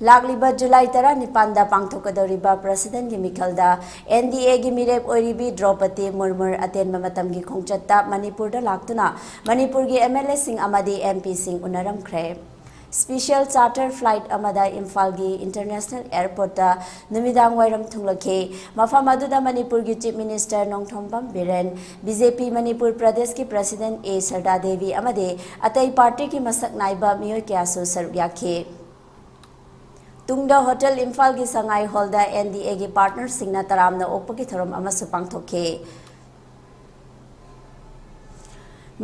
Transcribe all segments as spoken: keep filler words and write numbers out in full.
ꯂꯥꯛꯂꯤꯕ July ꯇꯔꯥꯅꯤꯄꯥꯟꯗ ꯄꯥꯡꯊꯣꯛꯀꯗꯧꯔꯤꯕ ꯄ꯭ꯔꯁꯤꯗꯦꯟꯒꯤ ꯃꯤꯈꯜꯗ N D ꯑꯦꯒꯤ ꯃꯤꯔꯦꯞ ꯑꯣꯏꯔꯤꯕꯤ ꯗ꯭ꯔꯧꯄꯗꯤ ꯃꯨꯔꯃꯨꯔ ꯑꯇꯦꯟꯕ ꯃꯇꯝꯒꯤ ꯈꯣꯡꯆꯠꯇ ꯃꯅꯤꯄꯨꯔꯗ ꯂꯥꯛꯇꯨꯅ ꯃꯅꯤꯄꯨꯔꯒꯤ ꯑꯦꯝ ꯑꯦꯜ ꯑꯦꯁꯤꯡ ꯑꯃꯗꯤ ꯑꯦꯝ ꯄꯤꯁꯤꯡ ꯎꯅꯔꯝꯈ꯭ꯔꯦ꯫ ꯁ꯭ꯄꯤꯁꯦꯜ ꯆꯥꯔꯇꯔ ꯐ꯭ꯂꯥꯏꯠ ꯑꯃꯗ ꯏꯝꯐꯥꯜꯒꯤ ꯏꯟꯇꯔꯅꯦꯁꯅꯦꯜ ꯑꯦꯌꯔꯄꯣꯔꯠꯇ ꯅꯨꯃꯤꯗꯥꯡ ꯋꯥꯏꯔꯝ ꯊꯨꯡꯂꯛꯈꯤ꯫ ꯃꯐꯝ ꯑꯗꯨꯗ ꯃꯅꯤꯄꯨꯔꯒꯤ chief minister Nongthombam Biren, B J P Manipur ꯄ꯭ꯔꯗꯦꯁꯀꯤ ꯄ꯭ꯔꯁꯤꯗꯦꯟ ꯑꯦ ꯁꯔꯗꯥ ꯗꯦꯕꯤ ꯑꯃꯗꯤ ꯑꯇꯩ ꯄꯥꯔꯇꯤꯒꯤ ꯃꯁꯛ ꯅꯥꯏꯕ ꯃꯤꯑꯣꯏ ꯀꯌꯥꯁꯨ ꯁꯔꯨꯛ ꯌꯥꯈꯤ꯫ ꯇꯨꯡꯗ ꯍꯣꯇꯦꯜ ꯏꯝꯐꯥꯜꯒꯤ ꯁꯉꯥꯏ ꯍꯣꯜꯗ ꯑꯦꯟ ꯗꯤ ꯑꯦꯒꯤ ꯄꯥꯔꯠꯅꯔꯁꯤꯡꯅ ꯇꯔꯥꯝꯅ ꯑꯣꯛꯄꯒꯤ ꯊꯧꯔꯝ ꯑꯃꯁꯨ ꯄꯥꯡꯊꯣꯛꯈꯤ꯫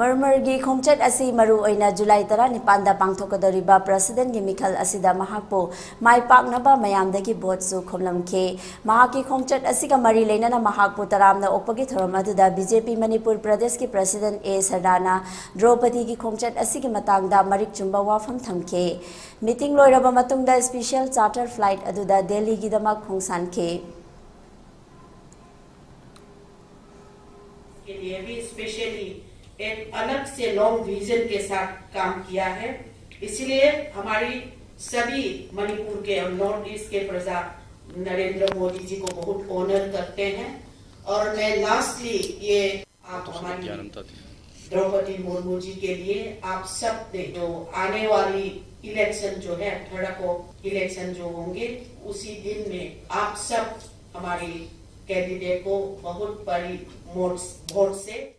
ꯃꯔꯃꯔꯒꯤ ꯈꯣꯡꯆꯠ ꯑꯁꯤ ꯃꯔꯨ ꯑꯣꯏꯅ ꯖꯨꯂꯥꯏ ꯇꯔꯥꯅꯤꯄꯥꯟꯗ ꯄꯥꯡꯊꯣꯛꯀꯗꯧꯔꯤꯕ ꯄ꯭ꯔꯁꯤꯗꯦꯟꯒꯤ ꯃꯤꯈꯜ ꯑꯁꯤꯗ ꯃꯍꯥꯛꯄꯨ ꯃꯥꯏ ꯄꯥꯛꯅꯕ ꯃꯌꯥꯝꯗꯒꯤ ꯚꯣꯠꯁꯨ ꯈꯣꯝꯂꯝꯈꯤ꯫ ꯃꯍꯥꯛꯀꯤ ꯈꯣꯡꯆꯠ ꯑꯁꯤꯒ ꯃꯔꯤ ꯂꯩꯅꯅ ꯃꯍꯥꯛꯄꯨ ꯇꯔꯥꯝꯅ ꯑꯣꯛꯄꯒꯤ ꯊꯧꯔꯝ ꯑꯗꯨꯗ ꯕꯤ ꯖꯦ ꯄꯤ ꯃꯅꯤꯄꯨꯔ ꯄ꯭ꯔꯗꯦꯁꯀꯤ ꯄ꯭ꯔꯁꯤꯗꯦꯟ ꯑꯦ ꯁꯔꯗꯥꯅ ꯗ꯭ꯔꯧꯄꯗꯤꯒꯤ ꯈꯣꯡꯆꯠ ꯑꯁꯤꯒꯤ ꯃꯇꯥꯡꯗ ꯃꯔꯤꯛ ꯆꯨꯝꯕ ꯋꯥꯐꯝ ꯊꯝꯈꯤ꯫ ꯃꯤꯇꯤꯡ ꯂꯣꯏꯔꯕ ꯃꯇꯨꯡꯗ ꯁ꯭ꯄꯤꯁꯦꯜ ꯆꯥꯔꯇꯔ ꯐ꯭ꯂꯥꯏꯠ ꯑꯗꯨꯗ ꯗꯦꯜꯂꯤꯒꯤꯗꯃꯛ ꯈꯣꯡꯁꯥꯟꯈꯤ꯫ के लिए भी स्पेशली एक अलग से लॉन्ग विजन के साथ काम किया है। इसलिए हमारी सभी मणिपुर के और नॉर्थ ईस्ट के प्रजा नरेंद्र मोदी जी को बहुत ऑनर करते हैं। और मैं लास्टली ये आप हमारी द्रौपदी मुर्मू जी के लिए आप सब ने जो आने वाली इलेक्शन जो है अठारह को इलेक्शन जो होंगे उसी दिन में आप सब हमारी कैंडिडेट को बहुत बड़ी वोट वोट से